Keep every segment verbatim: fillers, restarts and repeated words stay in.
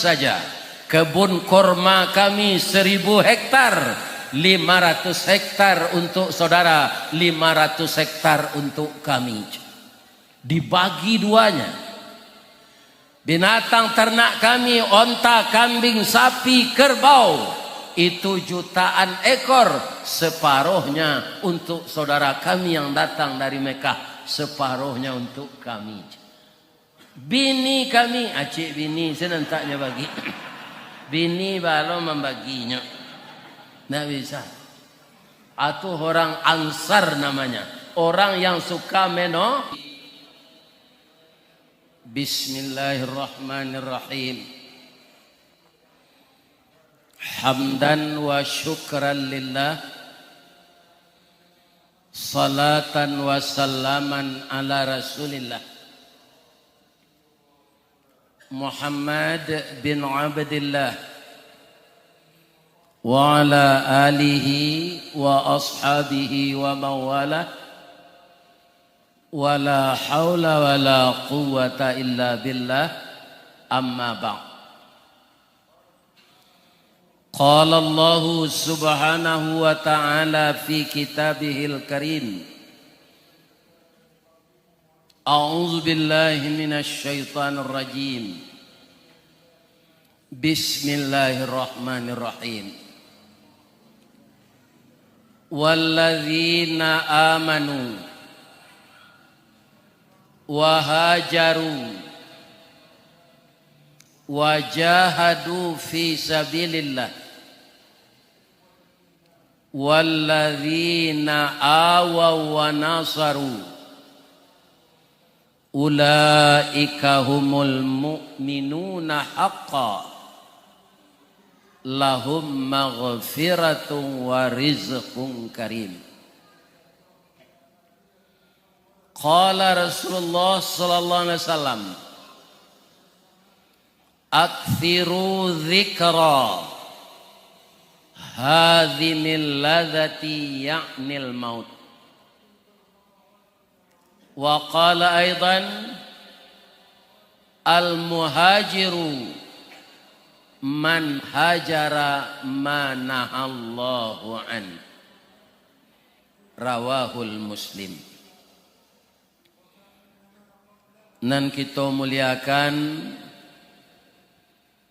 saja. Kebun korma kami seribu hektar, lima ratus hektar untuk saudara, lima ratus hektar untuk kami. Dibagi duanya. Binatang ternak kami, onta, kambing, sapi, kerbau, itu jutaan ekor, separohnya untuk saudara kami yang datang dari Mekah, separohnya untuk kami. Bini kami, acik bini, sinan taknyo bagi. Bini balo mambaginyo. Ndak bisa. Atu orang Ansar namanya. Orang yang suka meno-, Bismillahirrahmanirrahim. Hamdan wa syukran lillah. Salatan wa salaman ala Rasulillah. Muhammad bin Abdillah, wa ala alihi wa ashabihi wa mawalah, wa la haula wa la quwwata illa billah, amma ba'd. Qala Allahu subhanahu wa ta'ala fi kitabihil karim, A'udzu billahi minasy syaithanir rajim. Bismillahirrahmanirrahim. Walladzina amanu wa hajaru wa jahadu fi sabilillah, walladzina awaw wa nasaru, ulaika humul mu'minuna haqqan, lahum maghfiratun wa rizqun karim. Qala Rasulullah sallallahu alaihi wasallam, "Aktsiru dzikra hadzimil ladzati, ya'nil maut." Wa qala aidan, "Al-muhajiru man hajara ma nahallahu an." Rawahul Muslim. Nan kito muliakan,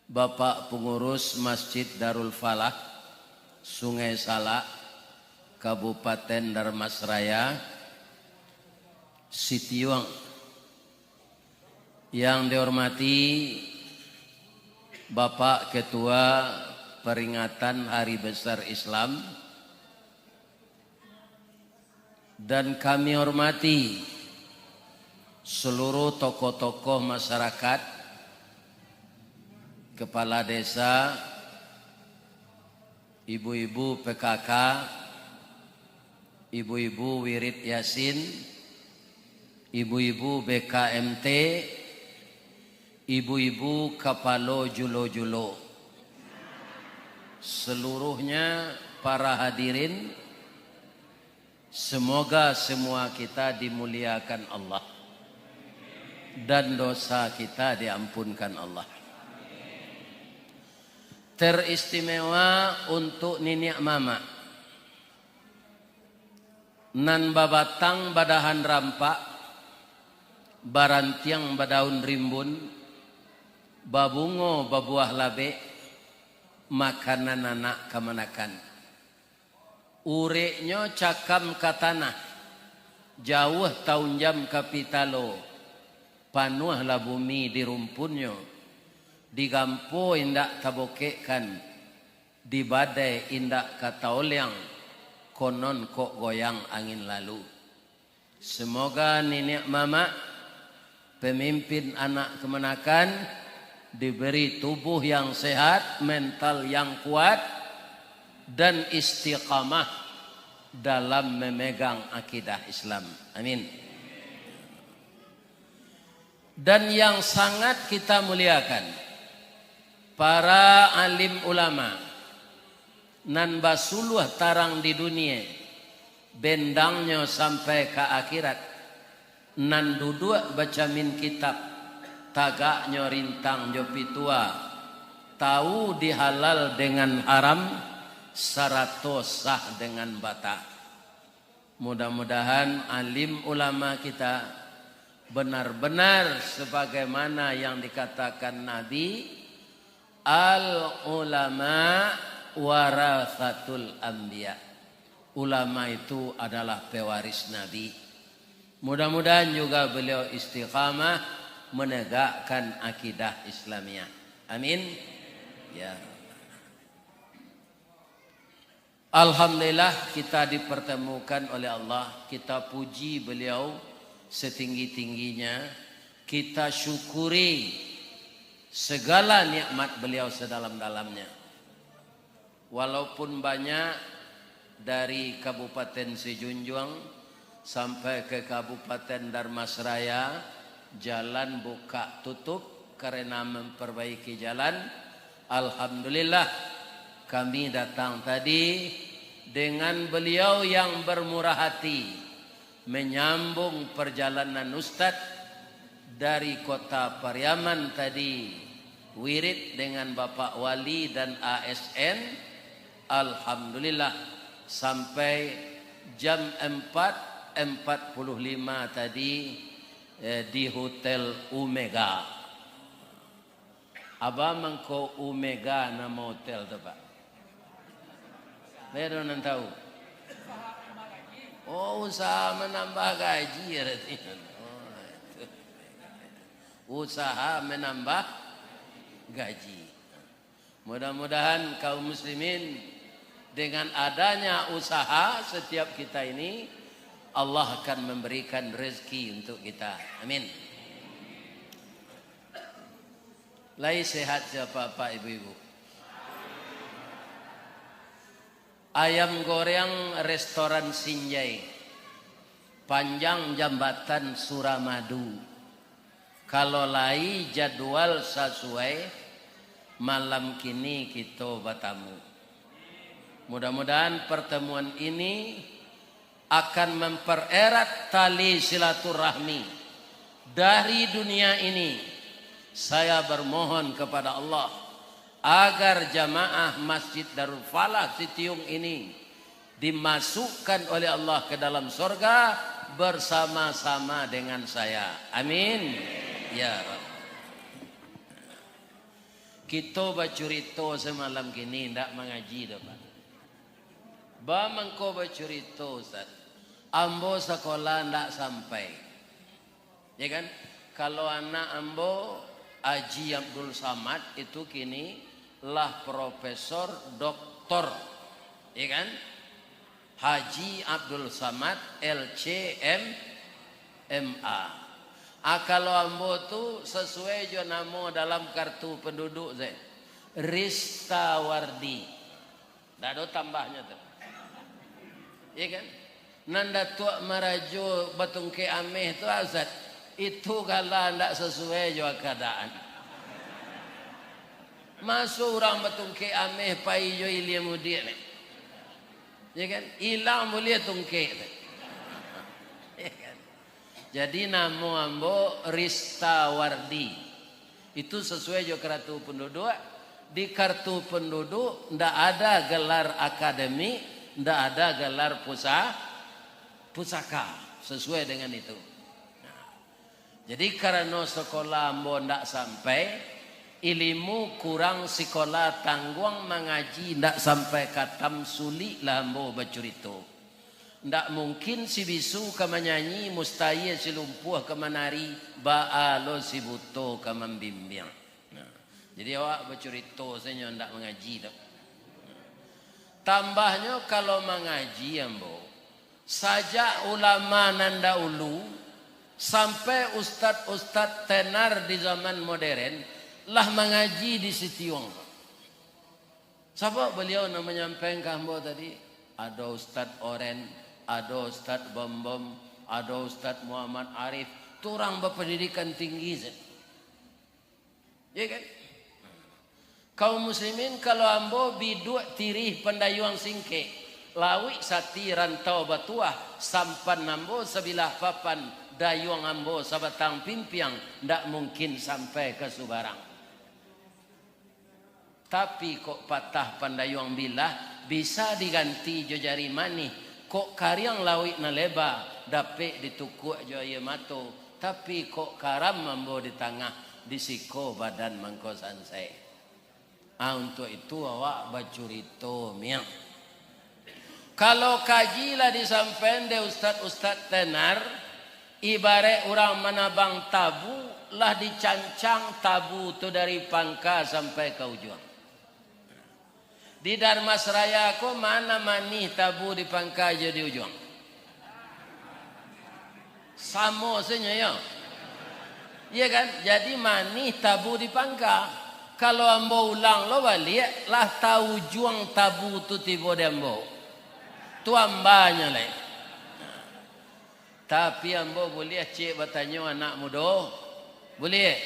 Bapak Pangurus Masjid Darul Falah, Sungai Salak, Kabupaten Dharmasraya, Sitiuang. Yang dihormati Bapak Ketua Peringatan Hari Besar Islam, dan kami hormati seluruh tokoh-tokoh masyarakat, kepala desa, ibu-ibu P K K, ibu-ibu wirid Yasin, ibu-ibu B K M T, ibu-ibu kapalo julo-julo, seluruhnya para hadirin, semoga semua kita dimuliakan Allah dan dosa kita diampunkan Allah. Teristimewa untuk niniak mamak nan babatang badahan rampak, barantiang badaun rimbun, babungo babuah labek, makanan anak kamanakan. Ureknyo cakam ka tanah, jauah taunjam ka pitalo, panuahlah bumi di rumpunnyo, digampo indak tabokekkan, di badai indak ka taoliang, konon kok goyang angin lalu. Semoga niniak mamak, pemimpin anak kamanakan, diberi tubuh yang sehat, mental yang kuat, dan istiqamah dalam memegang akidah Islam. Amin. Dan yang sangat kita muliakan, para alim ulama nan basuluah tarang di dunie, bendangnyo sampai ka akhirat, nan duduak bacamin kitab, tagaknyo rintang jo pitua, Tahu di halal dengan haram, sarato sah dengan bata. Mudah-mudahan alim ulama kita benar-benar sebagaimana yang dikatakan Nabi, "Al ulama warasatul anbiya." Ulama itu adalah pewaris Nabi. Mudah-mudahan juga beliau istiqamah menegakkan akidah Islamiyah. Amin. Ya. Alhamdulillah, kita dipertemukan oleh Allah. Kita puji beliau setinggi-tingginya. Kita syukuri segala nikmat beliau sedalam-dalamnya. Walaupun banyak dari Kabupaten Sijunjuang sampai ke Kabupaten Dharmasraya, jalan buka tutup karena memperbaiki jalan. Alhamdulillah, kami datang tadi dengan beliau yang bermurah hati, menyambung perjalanan Ustadz dari kota Pariaman tadi, wirid dengan Bapak Wali dan A S N, alhamdulillah, sampai jam empat empat puluh lima tadi, eh, di Hotel Omega. Aba mangko Omega nama hotel tu, Pak? Lai ado nan tahu? Oh, usaha manambah gaji, arati. Oh, itu. Usaha manambah gaji. Mudah-mudahan kaum muslimin, dengan adanya usaha setiap kita ini, Allah akan memberikan rezeki untuk kita. Amin. Lai sehat siapa, Pak, Ibu-ibu? Ayam goreng restoran Sinjai, panjang jambatan Suramadu. Kalau lai jadwal sasuai, malam kini kito batamu. Mudah-mudahan pertemuan ini akan mempererat tali silaturahmi dari dunia ini. Saya bermohon kepada Allah agar jamaah Masjid Darul Falah Sitiung ini dimasukkan oleh Allah ke dalam sorga bersama-sama dengan saya. Amin. Ya Rabb. Kito bacurito samalam kini, ndak mangaji doh, Pak. Ba mangko bacurito, Ustaz. Ambo sakolah ndak sampai. Ya kan? Kalau anak ambo, Haji Abdul Samad, itu kini lah profesor, doktor. Ya kan? Haji Abdul Samad, L C M, M A. Ah, kalau ambo tu sasuai jo namo dalam kartu penduduk se, Ristawardi. Ndak ado tambahnyo tu. Iya kan? Nan Datuak Marajo batungkek ameh tu, Ustaz, itu gala ndak sasuai jo kaadaan. Maso urang batungkek ameh pai jo ilia mudiak ni. Ya kan? Ilang buliah tungkek tu. Ya kan? Jadi, namo ambo Ristawardi. Itu sasuai jo kartu penduduk. Di kartu penduduk ndak ada gelar akademik, ndak ada gelar pusa-, pusaka. Sasuai dengan itu. Nah, jadi, karano sakolah ambo ndak sampai, ilimu kurang, sikola tangguang, mangaji ndak sampai katam, suliklah ambo bacurito. Ndak mungkin si bisu ka manyanyi, mustahia si lumpuah ka manari, baa lo si buto ka mambimbiang. Nah, jadi awak bacurito sajo, ndak mangaji tu. Tambahnyo, kalau mangaji ambo, sajak ulama nan dahulu sampai ustad-ustad tenar di zaman moderen lah mangaji di Sitiuang. Sabab baliau nan manyampaikan ka ambo tadi, ado Ustad Oren, ado Ustad Bombom, ado Ustad Muhammad Arif, tu urang bapandidikan tinggi se. Ya kan? Kaum muslimin, kalau ambo biduak tirih pandayuang singkek, lauik sati rantau batuah, sampan ambo sabilah papan, dayuang ambo sabatang pimpiang, ndak mungkin sampai ka subarang. Tapi kok patah pandayuang bilah, bisa diganti jo jari manih. Kok kariang lauik nan leba, dapek ditukuak jo aia mato. Tapi kok karam ambo di tangah, di siko badan mangko sansai. Ah, untuak itu awak bacurito, miang. Kalau kaji lah disampaian dek ustad-ustad tenar, ibarat urang manabang tabu, lah dicancang tabu tu dari pangka sampai ka ujuang. Di Darmasraya ko, mana manih tabu di pangka jo di ujuang? Samo sajo, yo. Iya kan? Jadi, manih tabu di pangka. Kalau ambo ulang lo baliak, lah taujuang tabu tu tibo di ambo. Tu ambanyo lai. Tapi ambo buliah ciek batanyo anak mudo? Buliah?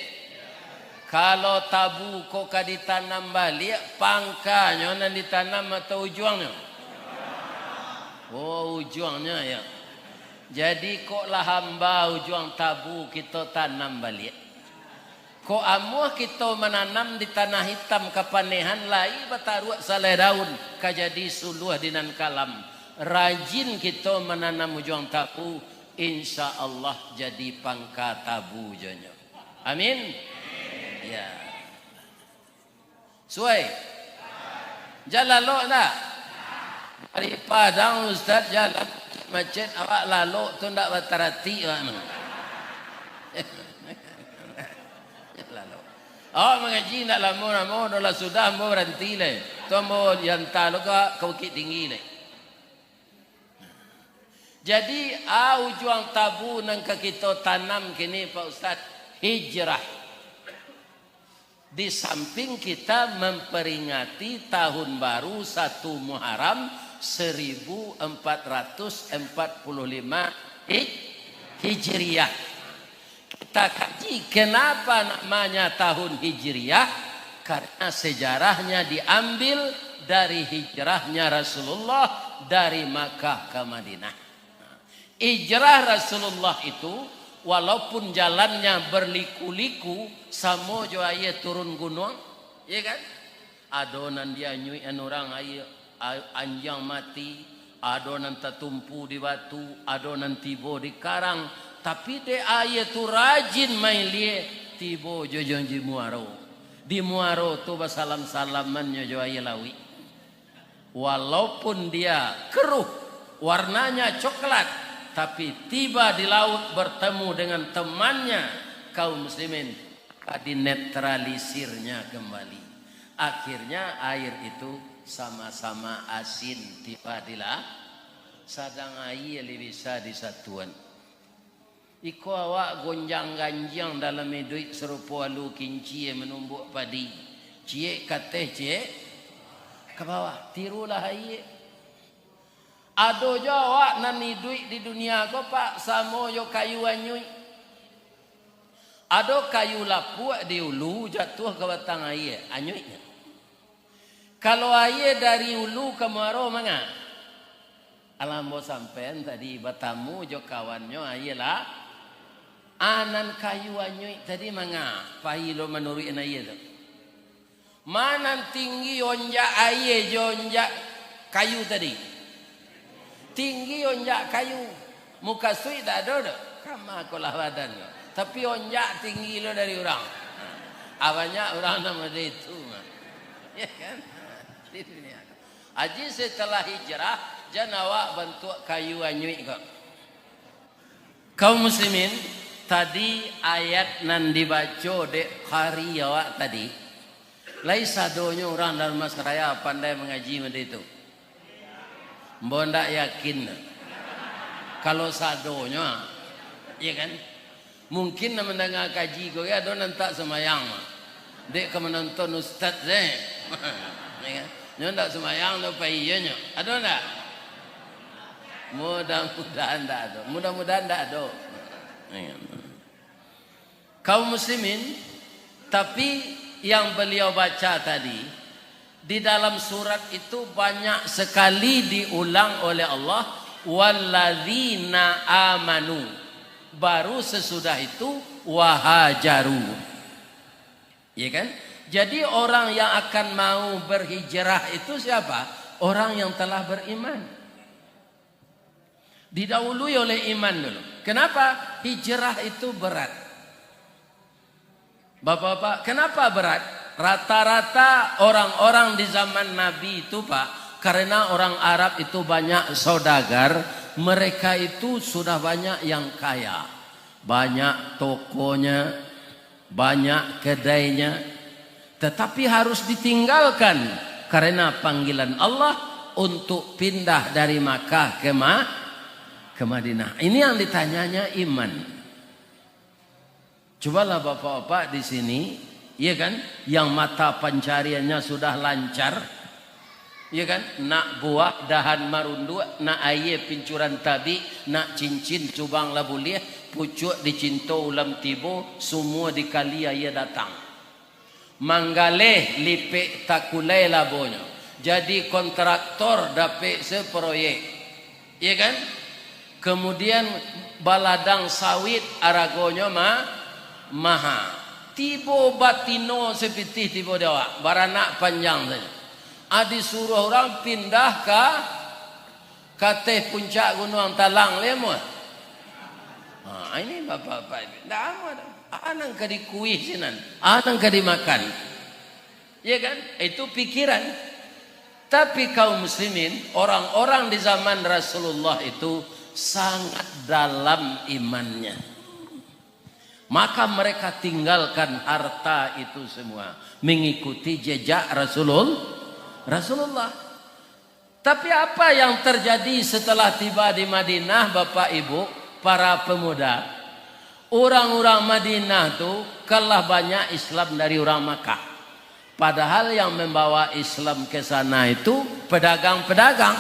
Kalau tabu ko ka ditanam baliak, pangkanyo nan ditanam atau ujuangnyo? Oh, ujuangnyo, yo. Jadi, kok lah amba ujuang tabu kito tanam baliak? Kok amuah kito mananam di tanah itam kapanehan, lai bataruak salai daun, ka jadi suluah di nan kalam. Rajin kito mananam ujuang tabu, insya Allah jadi pangka tabu jonyo. Amin. Ya. Suai. Jan lalok ndak? Dari Padang, Ustaz, jalan macet, awak lalok tu ndak bataratik awak tu. Lalok. Awak mangaji ndak lamo-lamo, dah lah sudah ambo baranti lai. Tu ambo dianta lo ka, ka Bukittinggi lai. Jadi, a ujuang tabu nan ka kito tanam kini, Pak Ustaz, hijrah. Di samping kita memperingati tahun baru satu Muharram seribu empat ratus empat puluh lima Hij-, Hijriah. Kita kaji, kenapa namanya tahun Hijriah? Karena sejarahnya diambil dari hijrahnya Rasulullah dari Makkah ke Madinah. Hijrah Rasulullah itu, walaupun jalannya berliku-liku, samo jo aia turun gunuang, ya kan? Ado nan dianyuikan urang aia, a-, anjiang mati, ado nan tatumpu di batu, ado nan tibo di karang, tapi dek aia tu rajin mailie, tibo jo, jo di muaro. Di muaro tu basalam-salamannyo jo aia lauik. Walaupun dia keruh, warnanya coklat, tapi tiba di laut bertemu dengan temannya, kaum muslimin, dinetralisirnya kembali. Akhirnya air itu sama-sama asin tiba di la-, sadang aia lai bisa disatuan. Iko awak gonjang-ganjiang dalam iduik sarupo alu kincie manumbuak padi. Ciek ka ateh, ciek ka bawah. Tirulah aia. Ado jo awak nan iduik di dunia ko, Pak, samo jo kayu anyuik. Ado kayu lapuak di ulu, jatuah ka batang aia, anyuiknyo. Kalau aia dari ulu ka muaro, manga? Alah ambo sampaian tadi, batamu jo kawannyo aia lah. Ah, nan kayu anyuik tadi manga? Pai lo manuruik aia tu. Ma nan tinggi onjak aia jo onjak kayu tadi? Tinggi onjak kayu. Mukasuik dak ado doh. Kama kolah badan ko. Tapi onjak tinggi lo dari urang. Ah, banyak urang nan model itu, mah. Ya kan? Di dunia. Aji, setelah hijrah, jan awak bantuak kayu anyuik ko. Kaum muslimin, tadi ayat nan dibaco dek qari awak tadi, lai sadonyo urang Darmasraya pandai mangaji model itu? Ambo ndak yakin. Kalau sadonyo, ya kan? Mungkin nan mandanga kaji ko, ado nan tak sambayang, dek ka manonton ustaz, deh. Ya kan? Nyo ndak sambayang tu, pai iyo nyo. Ado ndak? Mudah-mudahan ndak ado. Mudah-mudahan ndak ado. Ya kan? Kaum muslimin, tapi yang beliau baca tadi, di dalam surat itu banyak sekali diulang oleh Allah, "Walladzina amanu." Baru sesudah itu, "Wahajaru." Ya kan? Jadi, orang yang akan mau berhijrah itu siapa? Orang yang telah beriman. Didahului oleh iman dulu. Kenapa? Hijrah itu berat. Bapak-bapak, kenapa berat? Rata-rata orang-orang di zaman Nabi itu, Pak, karena orang Arab itu banyak saudagar, mereka itu sudah banyak yang kaya. Banyak tokonya, banyak kedainya, tetapi harus ditinggalkan karena panggilan Allah untuk pindah dari Makkah ke Ma-, ke Madinah. Ini yang ditanyanya iman. Cobalah bapak-bapak di sini, iya kan, yang mata pancariannya sudah lancar, iya kan, nak buah dahan marunduak, nak aia pincuran tabik, nak cincin cubang lah buliah, pucuak dicinto ulam tibo, sumua dikali aia datang. Manggaleh lipek takulai labonyo. Jadi kontraktor dapek se proyek. Iya kan? Kemudian baladang sawit aragonyo ma-, maha. Tibo batino sapitih tibo di awak, baranak panjang sajo. A disuruah urang pindah ka Kateh puncak Gunuang Talang, lai amuah? Ha, ini bapak-bapak ini. Ndak amuah doh. A nan ka dikuih sinan. A nan ka dimakan. Ya kan? Itu pikiran. Tapi kaum muslimin, orang-orang di zaman Rasulullah itu sangat dalam imannya. Maka mereka tinggalkan harta itu semua, mengikuti jejak Rasulul-, Rasulullah. Tapi apa yang terjadi setelah tiba di Madinah, Bapak Ibu, para pemuda? Urang-urang Madinah tu kalah banyak Islam dari urang Makkah. Padahal yang membawa Islam ke sana itu pedagang-pedagang.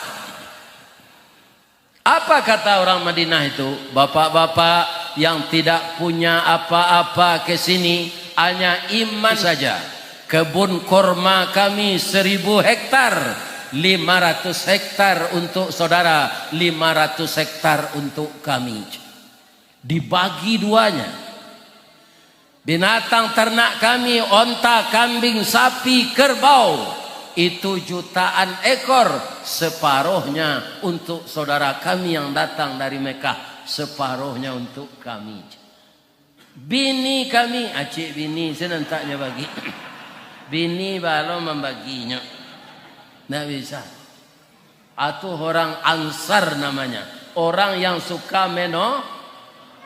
Apa kata orang Madinah itu? "Bapak-bapak yang tidak punya apa-apa ke sini, hanya iman saja. Kebun korma kami seribu hektar, lima ratus hektar untuk saudara, lima ratus hektar untuk kami." Dibagi duanya. "Binatang ternak kami, onta, kambing, sapi, kerbau, itu jutaan ekor, separohnya untuk saudara kami yang datang dari Mekah, separohnya untuk kami. Bini kami," acik bini, senantaknya bagi. Bini balo mambaginyo. Ndak bisa. Atau orang Ansar namanya. Orang yang suka meno-,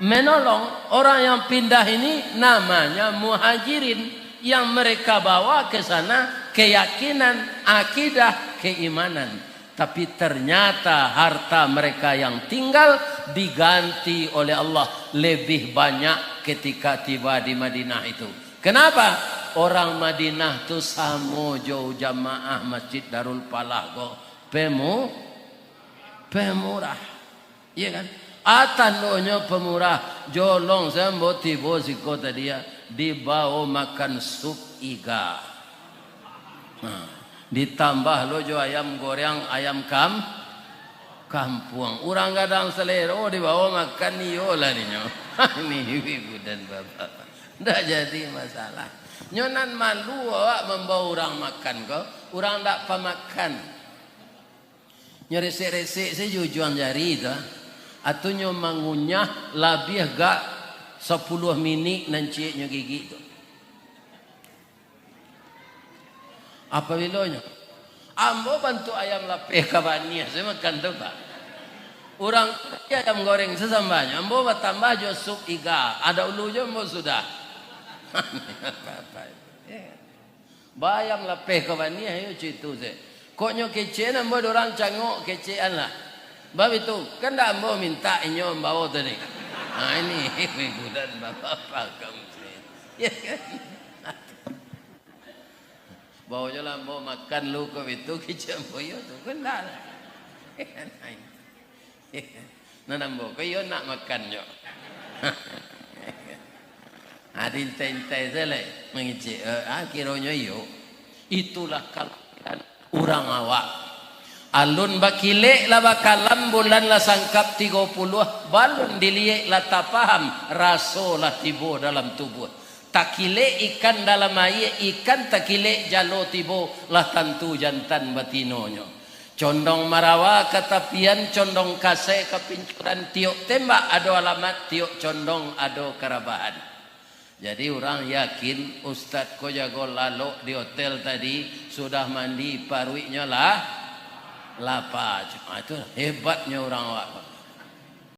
menolong. Orang yang pindah ini namanya muhajirin. Yang mereka bawa ke sana keyakinan, akidah, keimanan. Tapi ternyata harta mereka yang tinggal diganti oleh Allah lebih banyak ketika tiba di Madinah itu. Kenapa? Orang Madinah tu samo jo jamaah Masjid Darul Falah ko. Pemu-, pemurah. Iya kan? A tandonyo pemurah, jolong sambo tibo siko tadi ya, dibawo makan sup iga. Nah, ditambah lo jo ayam goreng, ayam kam-, kampuang. Urang gadang salero dibawo makan iyo lah ninyo. Ini ibu dan bapak. Ndak jadi masalah. Nyo nan malu awak mambawo urang makan ko, urang ndak pamakan. Nyo resek-resek sajo ujuang jari tu, ah. Atau nyo mangunyah labiah gak sapuluah minik nan ciek nyo gigik tu. Apabilo nyo, ambo bantuak ayam lapeh ka baniah, sajo makan tu, Pak. Urang ayam goreng sasambanyo, ambo batambah jo sup iga, ado ulu jo ambo sudah. Bayam lapeh ka baniah, iyo citu se. Kok nyo kecek, ambo dek urang cangok kecekan lah. Bab itu, kan ndak ambo mintak inyo mambawo tadi. Nah, ini hiburan bapak-bapak kaum muslimin. Ya kan? Bawo jo lah ambo makan lu kok itu, kecek ambo iyo tu. Kan ndak lah. Nah, ambo ko iyo nak makan jo. Ah, diintai-intai sajo lai mangecek. Eh, ah, kironyo iyo. Itulah kalahiran urang awak. Alun bakilek lah bakalam, bulan lah sangkap tigo puluah, balun diliek lah tapaham, raso lah tibo dalam tubuah. Takilek ikan dalam aia, ikan takilek jalo tibo, lah tantu jantan batinonyo. Condong marawa ka tapian, condong kasai ka pincuran, tiok tembak ado alamat, tiok condong ado karabahan. Jadi urang yakin ustad ko jago lalok di hotel tadi, sudah mandi paruiknyo lah lapa. Ah, itu hebatnyo urang awak ko.